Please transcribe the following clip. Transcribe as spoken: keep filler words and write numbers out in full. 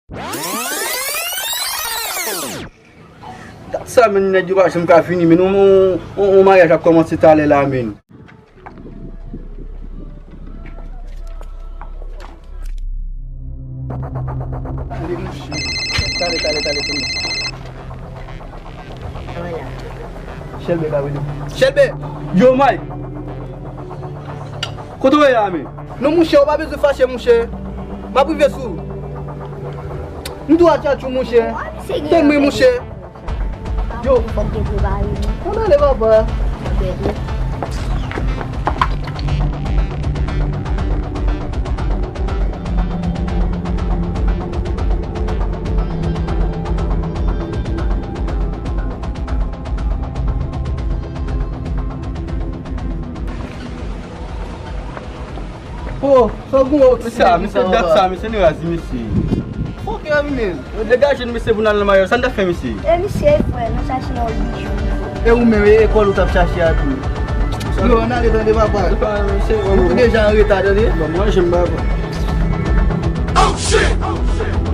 Gad sa, men, nèg yo pa janm ka fini, men yon, yon, yon, yon maryaj ap kòmanse talè la, men. Tale, mouche. Tale, tale, tale, tale. Chelbe ka vini. Chelbe! Yo, Mike! Kote w ye la, men? Non, mouche, ou pa bezwen fache, mouche. M ap rive sou ou. M tou a tchatchou, mouche. Tann mwen, mouche. Yo. Fòk te prepare, wi. Ann ale, papa. Oh, sa gwo. Mesye, mesye, dat sa, mesye, nou razi, mesye. Fòk yo vini. Degaje n, mesye, pou n al nan maryaj. Sa n t ap fè, mesye? E misye, frè, nou chache yon bijou. E ou menm, e kòl ou t ap chache a tou? Yo, ann ale, tande, papa. Nou deja an reta, tande. Bon, manje m, papa. Oh, shit!